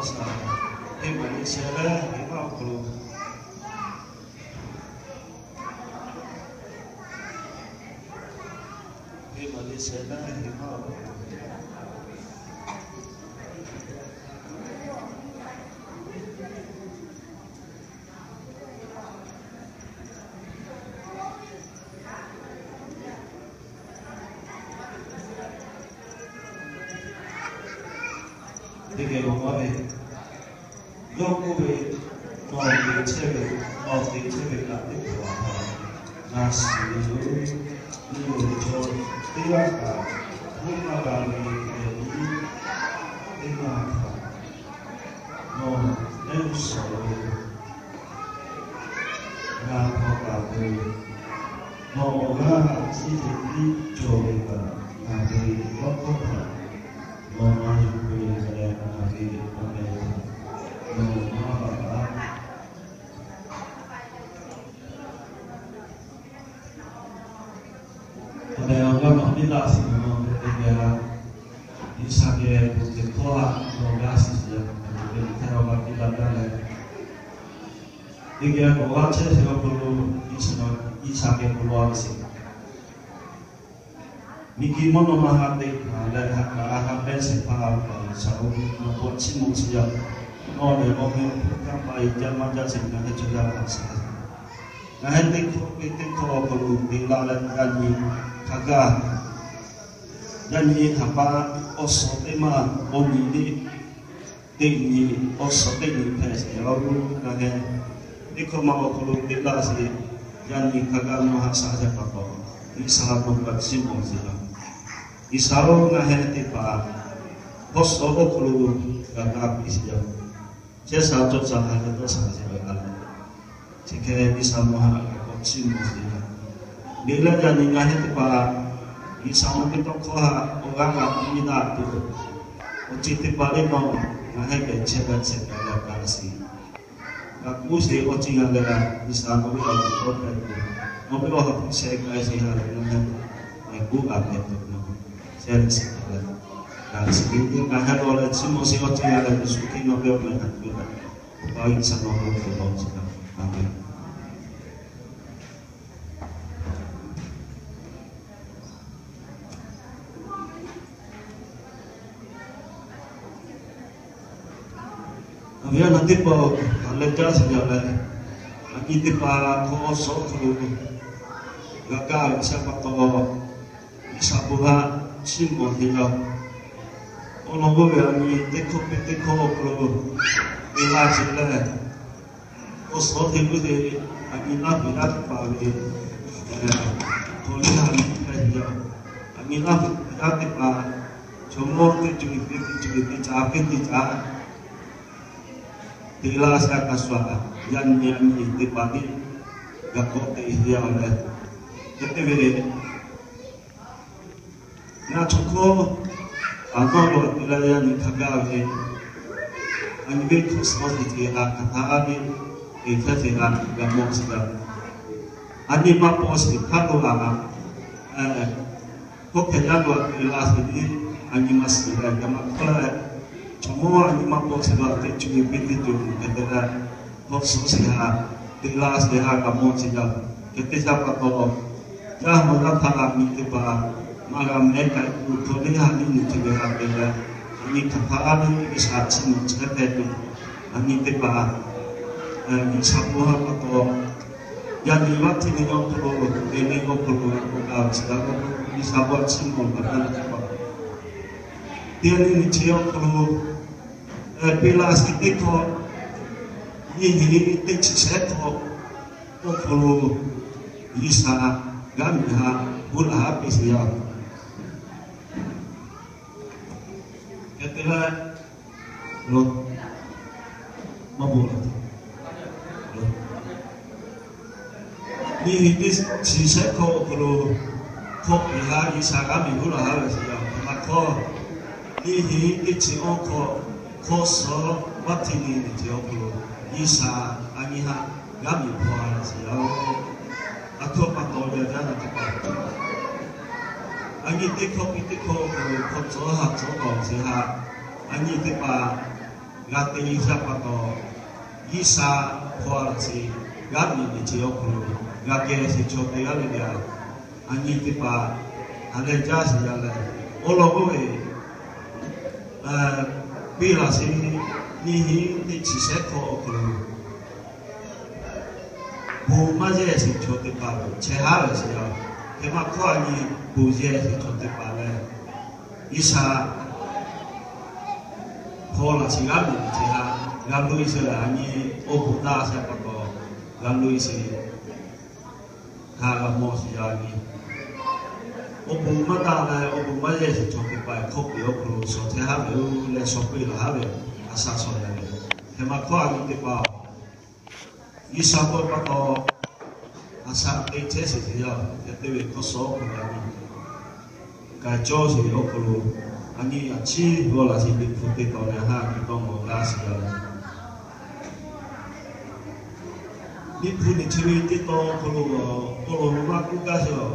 Saˍ, teˇ maˬ le sheh leh heˍ maˇ awˬ hk'aw lo, teˇ maˬ le sheh leh heˍ maˇ awˬ hk'aw lo teˇ geh maˇ ve, yawˇ k'oˆ ve, Nawˬ te chehˇ ve, nawˬ te chehˇ ve kaꞈ teˇ hpaˍ htaꞈ na shiˍ ve yoˬ. Nyi loˬ ve chaw teˇ g'aˇ kaꞈ, oˇ maˇ g'a ve lehˬ, teˇ g'aˇ htaꞈ nawˬ lehˬ shuˍ ve ngaˬ htaꞈ kaꞈ ve, nawˬ awˬ g'aˇ chi hk'e tiˉ cawˬ ve kaꞈ, ngaˬ ve tawˇ hkawˇ htaꞈ nawˬ na yuˬ ve leh, ngaˬ ve awˬ meh htaꞈ nawˬ maˇ baˬ taˉ. Awˬ tehˬ awˬ g'aˇ maˇ piˇ laˇ shiˍ ve mawˬ ve teˇ geh, G'uiˬsha geh bon hkawˇ haꞈ nawˬ g'a shiˍ shiˍ ve, hk'e awˬ g'aˇ piˇ laˇ gaˇ leh, teˇ geh k'awꞈ g'aˇ chehˇ shiˍ awˬ hk'aw lo, G'uiˬsha geh bon lawˬ ve sheˍ. Miˬguiˬ mvuhˇ naw ma ha teꞈ hpaˍ leh ha kaꞈ ha pehˇ shehˍ hpaˇ ve G'uiˬsha-oˬ, nawˬ k'awꞈ chiˇ mawˬ shiˍ yaˇ. Nawˬ lehˬ awˬ meh awˬ hpfuhˇ kanˇ paˆ e jaˇ maˇ jaˇ sheˍ, ngaˬ hui chaw yaˇ htaꞈ shaˍ. Ngaˬ hui teˇ hkawˇ ve teˇ hkawˇ awˬ hk'aw lo te la leh, yaꞈ nyi hk'a gaˇ, yaꞈ nyi htaꞈ pa awˬ suhˍ teˇ maˇ awˬ nyi le teˇ nyi, awˬ suhˍ teˇ nyi hpehꞈ sheˍ yaˇ-oˬ, ngaˬ hui teˇ hkawˇ ma awˬ hk'aw lo te laˇ sheˍ. Yaꞈ nyi hk'a gaˇ nawˬ haꞈ shaˍ jaˇ pa taw, G'uiˬsha nawˬ k'awꞈ chiˇ mawˬ sheˍ yaˇ. G'uiˬsha-oˬ, ngaˬ hui teˇ hpaˍ hk'awˇ suhˍ awˬ hk'aw lo g'a gaˇ piˇ sheˍ yaˇ. Chehˇ sha cawˇ sha ha leh dawˇ sha sheˍ ve a leh, chi hk'e G'uiˬsha nawˬ haꞈ k'awꞈ chiˇ mawˬ sheˍ yaˇ. G'uiˬsha yaꞈ nyi ngaˬ hui teˇ hpaˍ G'uiˬsha nawˬ ve tawˇ hkawˇ haꞈ awˬ g'aˇ g'a piˇ daꞈ tuˬ, awˬ ceuˬ teˇ hpaˍ le nawˬ ngaˬ hui geh chehˇ leh chehˇ kaꞈ leh kaꞈ shiˍ. G'a k'oˆ sheˍ awˬ ceuˬ g'a leh, G'uiˬsha nawˬ ve awˬ ceuˬ tawˇ hpehꞈ tuˬ, nawˬ ve awˬ ha hpu sheh k'ai sheˍ ha leh ngaˬ hui k'oˆ g'a hpehꞈ tuˬ nawˬ chehˇ leh shiˍ leh, kaꞈ shiˍ ve ngaˬ hui lawˬ leh chiˇ mawˬ sheˍ awˬ ceuˬ g'a leh, Yeˍsuˆ Hkriꞈ nawˬ ve awˬ meh htaꞈ tuˬ leh, Awˬ pa G'uiˬsha nawˬ ve awˬ hk'aw lo chi kaꞈ, Aˍmenˍ. Awˬ viˉ awˬ nyi teˇ hpaˍ-oˬ, hk'aˬ leh caˇ sheˍ yaˇ leh, a nyi teˇ hpaˍ hk'awˇ suhˍ awˬ hk'aw lo g'a kaˇ ve chi pa taw, G'uiˬsha bon haꞈ chiˇ mvuh teˇ yanˇ, awˬ lawn k'oˆ ve a nyi teˇ hkawˇ piˇ teˇ hkawˇ awˬ hk'aw lo te laˇ sheˍ leh, k'awꞈ suhˍ teˇ g'uˇ te, a nyi laˇ ve yaˇ teˇ hpaˍ ve, hk'aw liˇ ha nyi hpehꞈ ve yaˇ, a nyi laˇ ve yaˇ teˇ hpaˍ, chaw mawˇ teˇ ceuˬ ve teˇ ceuˬ ve teˇ caˉ ve teˇ caˉ te laˇ sheˍ kaꞈ shu-a, yaꞈ nyi a nyi teˇ hpaˍ teˇ g'a k'awꞈ te ve yaˇ leh, hk'e te ve, ngaˬ chaw hkawˇ a nawˇ lo te leh yaꞈ nyi hk'a gaˇ ve, a nyi ve hkawˇ suhˍ teˇ ceuˬ a hk'aˬ htaˇ ve, te hk'e te g'a g'a mawˬ sheˍ gaˇ. A nyi maˇ paw sheˍ hk'aˇ lo a, hkawˇ hk'e yaˇ lo a te laˇ sheˍ ve, a nyi maˇ shiˍ leh g'a maˇ hkawˇ leh, chaw mawˇ a nyi maˇ paw sheˍ lo a teˇ ceuˬ ve teˇ ceuˬ hk'e te leh, hkawˇ suhˍ sheˍ ha, te laˇ sheˍ ha g'a mawˬ sheˍ gaˇ. Hk'e te shaˍ pa taw, yaˇ maˇ g'a htaˇ a nyi teˇ hpaˍ maˇ g'a mehˉ k'ai tuˬ hk'aw liˇ ha liˇ nyi hk'e ve ha te leh, a nyi hk'aˬ htaˇ ve G'uiˬsha chiˇ mvuh chehˇ hpehꞈ tuˬ, a nyi teˇ hpaˍ G'uiˬsha bon haꞈ pa taw, yaꞈ nyi vaˇ htiˇ ve awˬ hk'aw lo, te ve awˬ hk'aw lo k'oˆ gaˇ ve chi gaˇ k'o, G'uiˬsha bon haꞈ chiˇ mvuh gaˇ ve teˇ hpaˍ, teˇ nyi nyi chi awˬ hk'aw lo, piˇ laˇ sheˍ teˇ hkawˇ, nyiˇ hinˉ teˇ chi shehˆ hkawˇ awˬ hk'aw lo, G'uiˬsha g'aˇ miˬ haꞈ huˉ laˬ haˉ piˇ sheˍ yaˇ. Hk'e te leh, maˇ bon, nyiˇ hinˉ teˇ chi shehˆ hkawˇ awˬ hk'aw lo, hkawˇ piˇ haˉ G'uiˬsha g'aˇ miˬ huˉ laˬ haˉ ve sheˍ yaˇ. Hk'e maˇ hkawˇ, nyiˇ hinˉ teˇ chi awˬ hkawˇ, hkawˇ suhˍ vaˇ htiˇ nyi nyi chi awˬ hk'aw lo, G'uiˬsha a nyi haꞈ g'aˇ miˬ hpaw laˇ sheˍ yaˇ. A htoꞈ ma pa taw yaˇ jaˇ na teˇ hpaˍ, a nyi teˇ hkawˇ piˇ teˇ hkawˇ awˬ hk'aw lo hkawˇ tcuhˉ haˉ tcuhˉ tawˍ sheˍ haˉ, a nyi teˇ hpaˍ g'a te ve htaꞈ pa taw, G'uiˬsha hpaw laꞈ sheˍ g'aˇ miˬ miˬ ce awˬ hk'aw lo g'a geh sheˍ chaw teˇ g'aˇ le le, a nyi teˇ hpaˍ ha lehˬ jaˇ sheˍ yaˇ leh, awˬ lawn k'oˆ ve, piˇ laꞈ sheˍ, nyiˇ hinˉ teˇ chi shehˉ hkawˇ awˬ hk'aw lo bon maˇ yehˇ sheˍ chaw teˇ hpaˍ ve chehˇ haˉ ve sheˍ yaˇ. Hk'e maˇ hkawˇ a nyi bon yehˇ sheˍ chaw teˇ hpaˍ leh, G'uiˬsha hpaw laꞈ sheˍ g'aˇ miˬ miˬ ce ha g'a loꞈ e sheˍ leh, a nyi awˬ bon daꞈ sheˍ pa taw g'a loꞈ e sheˍ, ha g'a mawˬ sheˍ yaˇ nyi. Awˬ bon maˇ daꞈ leh awˬ bon maˇ yehˇ sheˍ chaw teˇ hpaˍ hkawˇ piˇ awˬ hk'aw lo shawˍ chehˇ haˉ ve oˬ leh shawˍ peˆ laˬ haˉ ve, a sha shawˍ yaˇ ve. Hk'e maˇ hkawˇ a nyi teˇ hpaˍ G'uiˬsha hpaw pa taw, a sha teꞈ chehˇ sheˍ sheˍ yaˇ. Hk'e te ve hkawˇ suh awˬ hk'aw lo a nyi k'ai cawˇ sheˍ ve awˬ hk'aw lo, a nyi a ciˉ g'awˇ laꞈ sheˍ Liꞈ hpu teˇ tawn leh haˉ nyi tawˇ mawˬ gaˇ sheˍ yaˇ ve. Liꞈ hpu nyi chi ve teˇ tawn awˬ hk'aw lo, awˬ lawn lo maˇ k'oˆ gaˇ sheˍ a.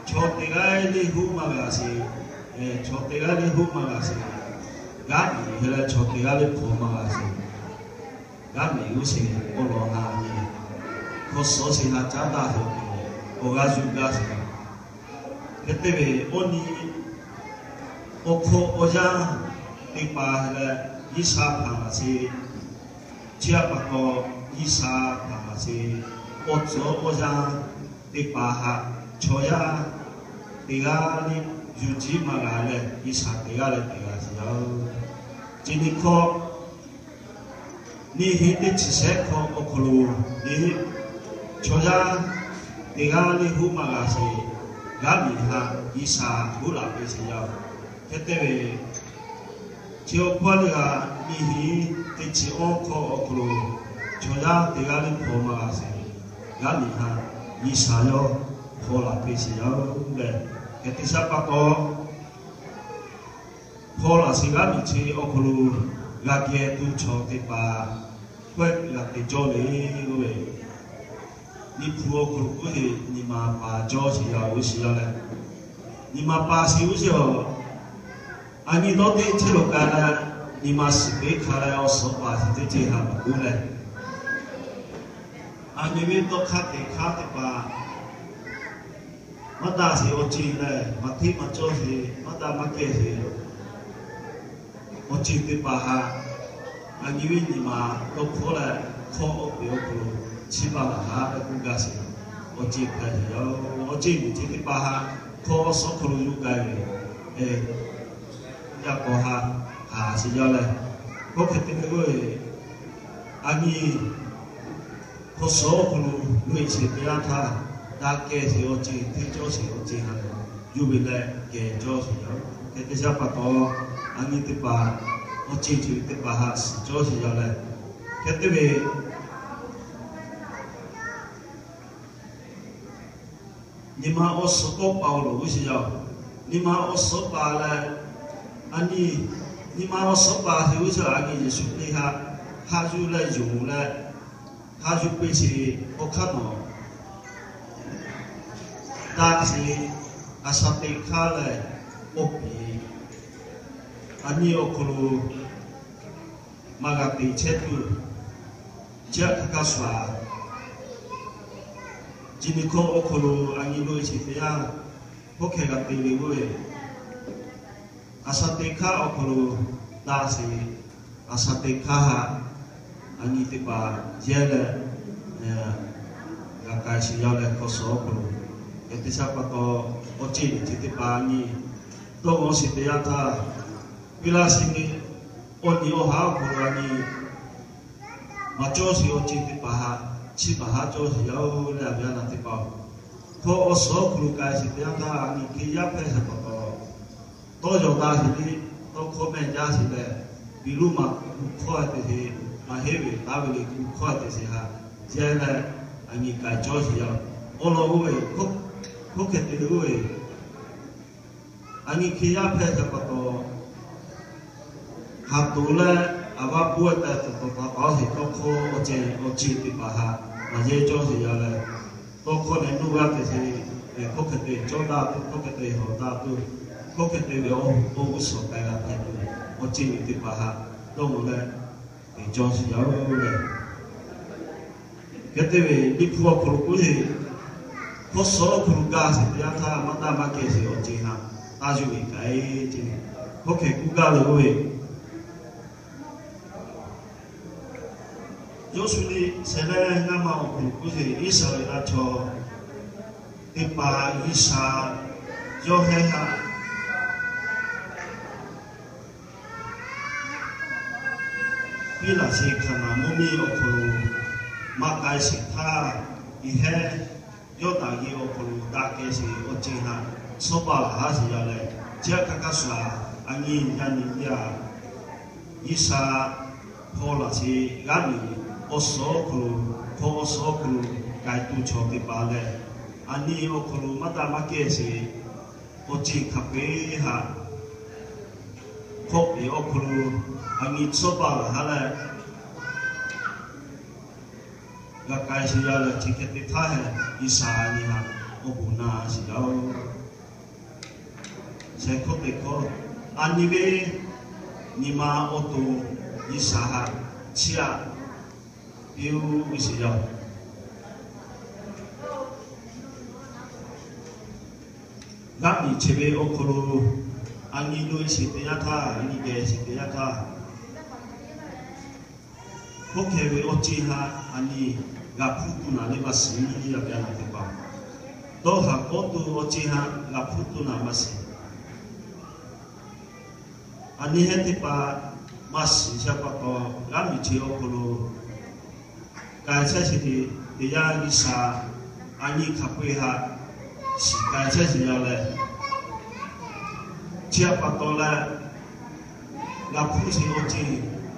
Chaw teˇ g'aˇ le hoˉ maˇ g'a sheˍ, chaw teˇ g'aˇ le hoˉ maˇ g'a sheˍ, g'aˇ miˬ hk'e leh chaw teˇ g'aˇ le hpaw maˇ g'a sheˍ, g'aˇ miˬ g'uˇ sheˍ awˬ lawn ha nyi hkawˇ suh sheˍ ha caˉ daꞈ sheˍ awˬ hk'aw lo, awˬ g'aˇ yuˬ gaˇ sheˍ. Hk'e te ve awˬ nyi awˬ hkawˇ awˬ yanˇ teˇ hpaˍ leh, G'uiˬsha hpaˍ laꞈ sheˍ, chi a pa taw G'uiˬsha hpaˍ laꞈ sheˍ, awˬ tcuhˉ awˬ yanˇ teˇ hpaˍ haꞈ chaw yaˇ teˇ g'aˇ le yuˬ jiˇ maˇ g'a leh, G'uiˬsha teˇ g'aˇ leh teˇ g'aˇ sheˍ yaˇ oˬ. Chi nyi hkawˇ nyiˇ hinˉ teˇ chi shehˉ hkawˇ awˬ hk'aw lo, chaw yaˇ teˇ g'aˇ le hoˉ maˇ g'a sheˍ, g'aˇ miˬ haꞈ G'uiˬsha hoˉ laꞈ peꞈ sheˍ yaˇ oˬ. Hk'e te ve chi awˬ hkawˇ le g'a, nyiˇ hinˉ teˇ chi awˬ hkawˇ awˬ hk'aw lo, chaw yaˇ teˇ g'aˇ le hpaw maˇ g'a sheˍ, g'aˇ miˬ haꞈ G'uiˬsha yawˇ hpaw laꞈ peꞈ sheˍ yaˇ oˬ leh, hk'e te shaˉ pa taw hpaw laꞈ sheˍ g'aˇ miˬ chi awˬ hk'aw lo g'a geh tuˬ chaw teˇ hpaˍ hkawehˇ g'a te cawˇ le k'oˆ ve, Liꞈ hpu awˬ hk'aw lo k'oˆ ve, nyi ma pa cawˇ sheˍ yaˇ oˬ sheˍ yaˇ leh, nyi ma pa sheˍ oˬ sheˍ a. A nyi dawˇ teˇ chehˇ lo k'ai leh, nyi ma shiˍ peˉ hk'a leh awˬ suhˍ pa sheˍ teˇ ceuˬ ha maˇ k'oˆ leh, a nyi ve tawˇ hk'aˇ teꞈ hk'aˇ teˇ hpaˍ maˇ daꞈ sheˍ awˬ ceuˬ leh, maˇ hteˇ maˇ cawˇ sheˍ, maˇ daꞈ maˇ kehˬ sheˍ awˬ ceuˬ teˇ hpaˍ haꞈ, a nyi ve nyi ma dawˇ hkawˇ leh hkawˇ awˬ peꞈ awˬ hk'aw lo chiˇ baˬ laˬ haˉ k'oˆ gaˇ sheˍ. Awˬ ceuˬ hpehꞈ sheˍ yaˇ oˬ. Awˬ ceuˬ miˬ chi teˇ hpaˍ haꞈ hkawˇ suh hk'aw lo yuˬ k'ai ve, yaˇ k'awꞈ haꞈ haˍ sheˍ yaˇ leh, hkawˇ hk'e te ve k'oˆ ve, a nyi hkawˇ suh awˬ hk'aw lo loꞈ e sheˍ teˇ yanˇ htaˇ, daꞈ kehˬ sheˍ awˬ ceuˬ, hteˇ cawˇ sheˍ awˬ ceuˬ ha lehˬ, yawˇ ve leh kehˬ cawˇ sheˍ yaˇ oˬ. Hk'e te shaˉ pa taw, a nyi teˇ hpaˍ awˬ ceuˬ ceuˬ teˇ hpaˍ haꞈ shiˍ cawˇ sheˍ yaˇ leh, hk'e te ve nyi ma awˬ suhˍ kawˆ pa awˬ loˍ g'uˇ sheˍ yaˇ oˬ. Nyi ma awˬ suhˍ pa leh, a nyi, nyi ma awˬ suhˍ pa sheˍ g'uˇ sheˍ a nyi Yeˍsuˆ Hkriꞈ haꞈ, haꞈ yuˬ leh yonˍ leh, haꞈ yuˬ peꞈ sheˍ awˬ hk'aˇ nawˬ daꞈ sheˍ, a sha teꞈ hk'aˇ leh, awˬ piˍ a nyi awˬ hk'aw lo maˇ g'a te chehˇ tuˬ, chi aꞈ hk'aˇ kaˇ shuˍ a Chi nyi hkawˇ awˬ hk'aw lo a nyi loꞈ e sheˍ teˇ yanˇ, hkawˇ hkeh g'a te ve k'oˆ ve, a sha teꞈ hk'aˇ awˬ hk'aw lo daꞈ sheˍ, a sha teꞈ hk'aˇ haꞈ a nyi teˇ hpaˍ yehˇ leh g'a k'ai sheˍ yaˇ leh hkawˇ suh awˬ hk'aw lo, yaꞈ teˇ shaˉ pa taw awˬ ceˇ ve chi teˇ hpaˍ a nyi dawˇ g'awˇ sheˍ teˇ yanˇ htaˇ, piˇ laˇ sheˍ ve awˬ nyi awˬ haˉ awˬ hk'aw lo a nyi maˇ cawˇ sheˍ awˬ ceˇ teˇ hpaˍ haꞈ chiˇ baˬ haˉ cawˇ sheˍ yaˇ oˬ leh, a ve a naˬ teˇ hpaˍ-oˬ, hkawˇ awˬ suhˍ awˬ hk'aw lo k'ai sheˍ teˇ yanˇ htaˇ a nyi hk'e yaˇ hpehˇ sheˍ pa taw, tawˇ yaw daꞈ sheˍ le, tawˇ hkawˇ mehˆ jaˇ sheˍ leh, piˇ loˇ maˬ kuˬ hkawˇ te sheˍ, maˇ heˆ ve taˍ ve le kuˬ hkawˇ te sheˍ haꞈ yehˇ leh, a nyi k'ai cawˇ sheˍ yaˇ. Awˬ lawn oˇ ve hkawˇ hk'e te le oˇ ve a nyi hk'e yaˇ hpehˇ sheˍ pa taw, haꞈ toꞈ leh a vaˇ puˇ taˍ tawˍ tawˍ taˍ taˍ sheˍ tawˇ hkawˇ awˬ ceˇ awˬ ceˇ teˇ hpaˍ haꞈ maˇ yehˇ cawˇ sheˍ yaˇ leh, tawˇ hkawˇ leh nuˇ g'aˇ te sheˍ, hkawˇ hk'e te cawˇ daꞈ tuˬ, hkawˇ hk'e te hawˍ daꞈ tuˬ, hkawˇ hk'e te ve awˬ g'uˇ suhˍ k'ai g'a hpehꞈ tuˬ, awˬ ceˇ ve teˇ hpaˍ haꞈ dawˇ g'awˇ leh Teˇ cawˇ shiˍ yaˇ-oˬ lehˬ, hk'e te ve Liꞈ hpu awˬ hk'aw lo k'oˆ ve, hk'awˇ suh awˬ hk'aw lo gaˬ sheˍ teˇ yanˇ htaˇ, maˇ daꞈ maˇ kehˬ sheˍ awˬ ceuˬ htaꞈ taˇ yuˬ ve k'ai ce. Hkawˇ hkeh k'oˆ gaˇ ve k'oˆ ve, Yoˇsuˆ liꞈ shehˍ leh ngaˇ ma awˬ hk'aw lo k'oˆ ve, Iˉsaˍreˍlaˆ chaw teˇ hpaˍ G'uiˬsha yawˇ hehˉ htaˇ piˇ laˬ sheˍ Hkaˍnanˍ mvuhˇmiˬ awˬ hk'aw lo maˇ k'ai sheˍ htaˇ, yehˇ Yawˇdanˍ geh awˬ hk'aw lo daꞈ kehˬ sheˍ awˬ ceuˬ htaꞈ shawˉ paˇ laˬ haˉ sheˍ yaˇ leh, chi htaꞈ hk'a hk'a shuˍ shuˍ, a nyi yaˇ nyi nyi a G'uiˬsha hpaw laˬ sheˍ g'aˇ miˬ awˬ suhˉ awˬ hk'aw lo, hk'awˇ awˬ suhˉ awˬ hk'aw lo k'ai tuˬ chaw teˇ hpaˍ lehˬ, a nyi awˬ hk'aw lo maˇ daꞈ maˇ kehˬ sheˍ awˬ ceuˬ hk'a peu-eˬ htaꞈ hk'awꞈ peꞈ awˬ hk'aw lo a nyi shawˉ paˇ laˬ haˉ leh g'a k'ai sheˍ yaˇ leh, chi hk'e te htaˇ hehꞈ G'uiˬsha a nyi htaꞈ awˬ bon na sheˍ yaˇ-oˬ. Shehˍ hkawˇ teˇ hkawˇ, a nyi ve nyi ma awˬ to G'uiˬsha htaꞈ chiˇ aꞈ piˇ-oˆ ve sheˍ yaˇ-oˬ. G'aˇ miˬ chi ve awˬ hk'aw lo a nyi loꞈ-e sheˍ teˇ yanˇ htaˇ, a nyi geh sheˍ teˇ yanˇ htaˇ, hkawˇ hkeh ve awˬ ceuˬ htaꞈ a nyi g'a hpuˇ tuˬ naˍ leh maˇ shiˍ yaˇ ve a naˍ teˇ hpaˍ, dawˇ haˍ kawˆ tuˬ awˬ ceuˬ htaꞈ g'a hpuˇ tuˬ naˍ maˇ shiˍ. A nyi hehˉ teˇ hpaˍ maˇ shiˍ shehˍ pa taw, g'aˇ miˬ chi awˬ hk'aw lo k'ai chehˇ sheˍ teˇ yanˇ, G'uiˬsha a nyi hk'a peu-eˬ htaꞈ shiˍ k'ai chehˇ sheˍ yaˇ leh, chi htaꞈ pa taw leh g'a hpuˇ sheˍ awˬ ceuˬ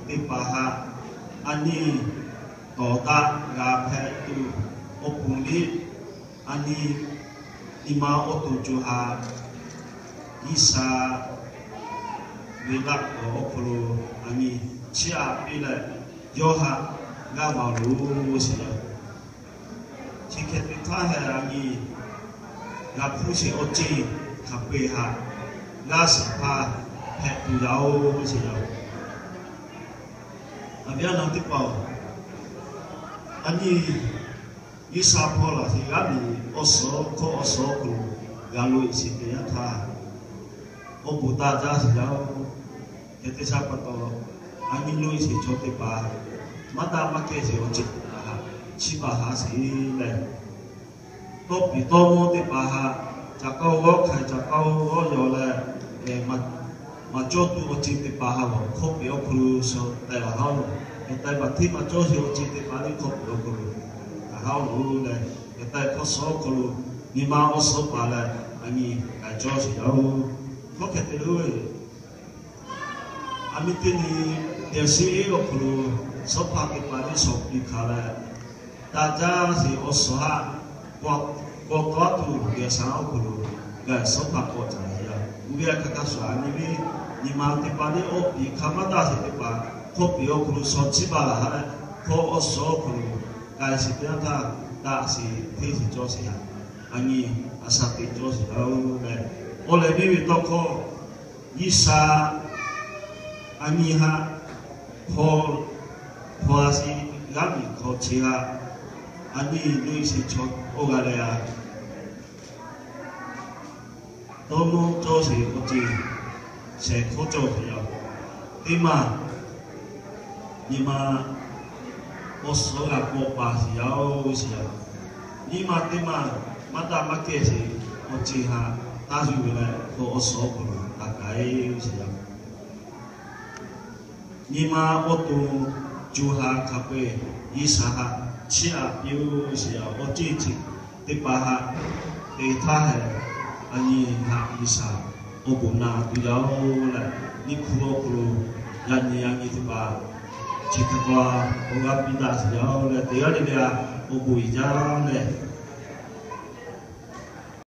teˇ hpaˍ htaꞈ a nyi tawˍ daꞈ g'a hpehꞈ tuˬ awˬ pon liˇ, a nyi nyi ma awˬ to co ha G'uiˬsha ve laꞈ k'awꞈ awˬ hk'aw lo a nyi chiˇ aꞈ piˇ leh, yawˇ htaꞈ g'a maˍ loˬ sheˍ yaˇ. Chi hk'e te htaˇ hehꞈ a nyi g'a hpuˇ sheˍ awˬ ceuˬ hk'a peu-eˬ htaꞈ g'a shiˍ hpaˇ hpehꞈ tuˬ yaˇ-oˬ sheˍ yaˇ. A viˉ a naˍ teˇ hpaˍ-oˬ, a nyi G'uiˬsha hpaw laˬ sheˍ g'aˇ miˬ awˬ suhˉ hkawˇ awˬ suhˉ awˬ hk'aw lo g'a loꞈ-e sheˍ teˇ yanˇ htaˇ, awˬ bon taˇ jaˇ sheˍ yaˇ-oˬ. Hk'e te shaˉ pa taw, a nyi loꞈ-e sheˍ chaw teˇ hpaˍ maˇ daꞈ maˇ kehˬ sheˍ awˬ ceuˬ teˇ hpaˍ htaꞈ chiˇ baˬ haˉ sheˍ leh, tawˇ piˍ tawˇ mawˇ teˇ hpaˍ htaꞈ caˍ k'aoˇ g'awˇ hk'aiˬ caˍ k'aoˇ g'awˇ yaw leh, maˍ cawˇ tuˬ awˬ ceuˬ teˇ hpaˍ htaꞈ hk'awꞈ peꞈ awˬ hk'aw lo suh teh laˬ haˉ-oˬ. Hk'e te baˬ hteˇ maˍ cawˇ sheˍ awˬ ceuˬ teˇ hpaˍ liˇ hk'awꞈ peꞈ awˬ hk'aw lo teh haˉ-oˬ loˬ leh, hk'e te hk'awˇ suh awˬ hk'aw lo nyi ma awˬ suhˉ paˍ leh a nyi k'ai cawˇ sheˍ yaˇ-oˬ. Hkawˇ hkeh te lo ve, a miˇ teˇ nyi teˇ shiˉ awˬ hk'aw lo suhˉ hpaˇ teˇ hpaˍ liˇ shawˍ piˇ hkanˍ leh, daꞈ jaˇ sheˍ awˬ suhˉ htaꞈ kawˆ tawˉ tuˬ geh shaˉ awˬ hk'aw lo g'a suhˉ hpaˇ k'awꞈ caˍ yaˇ. Uˇ ve a hk'aˬ hk'aˬ shuˍ a nyi ve, nyi ma teˇ hpaˍ liˇ awˬ piˍ hk'a maˇ daꞈ sheˍ teˇ hpaˍ hk'awꞈ peꞈ awˬ hk'aw lo shaw chiˇ baˬ laˬ haˉ leh, hkawˇ awˬ suhˉ awˬ hk'aw lo k'ai sheˍ teˇ yanˇ htaˇ, daꞈ sheˍ hteˇ sheˍ cawˇ sheˍ yaˇ. A nyi a shaˍ teꞈ cawˇ sheˍ yaˇ-oˬ leh, awˬ lehˬ miˇ ve tawˇ hkawˇ G'uiˬsha a nyi htaꞈ hpaw, hpaw a sheˍ g'aˇ miˬ hk'aw chi htaꞈ a nyi loꞈ-e sheˍ chaw awˬ g'a leh a, dawˇ nawˇ cawˇ sheˍ awˬ ceuˬ shehˍ hkawˇ cawˇ sheˍ yaˇ. Teˇ maˬ nyi ma awˬ suhˉ g'a kawˆ paˍ sheˍ yaˇ-oˬ sheˍ yaˇ. Nyi ma teˇ maˬ maˇ daꞈ maˇ kehˬ sheˍ awˬ ceuˬ htaꞈ taˇ zuhˆ ve leh, hk'awꞈ awˬ suhˉ awˬ hk'aw lo taˇ k'ai sheˍ yaˇ. Nyi ma awˬ to co ha hk'a peu-eˬ G'uiˬsha htaꞈ chiˇ aꞈ piˇ-oˆ sheˍ yaˇ. Awˬ ceuˬ chi teˇ hpaˍ htaꞈ te htaˇ hehꞈ, a nyi htaꞈ G'uiˬsha awˬ bon na tuˬ yaˇ-oˬ leh, Liꞈ hpu awˬ hk'aw lo yaꞈ nyi yaꞈ nyi teˇ hpaˍ chi hk'e k'o, awˬ g'aˇ piˇ daꞈ sheˍ yaˇ-oˬ leh, teˇ g'aˇ le le a awˬ bon uiˍ jaˇ leh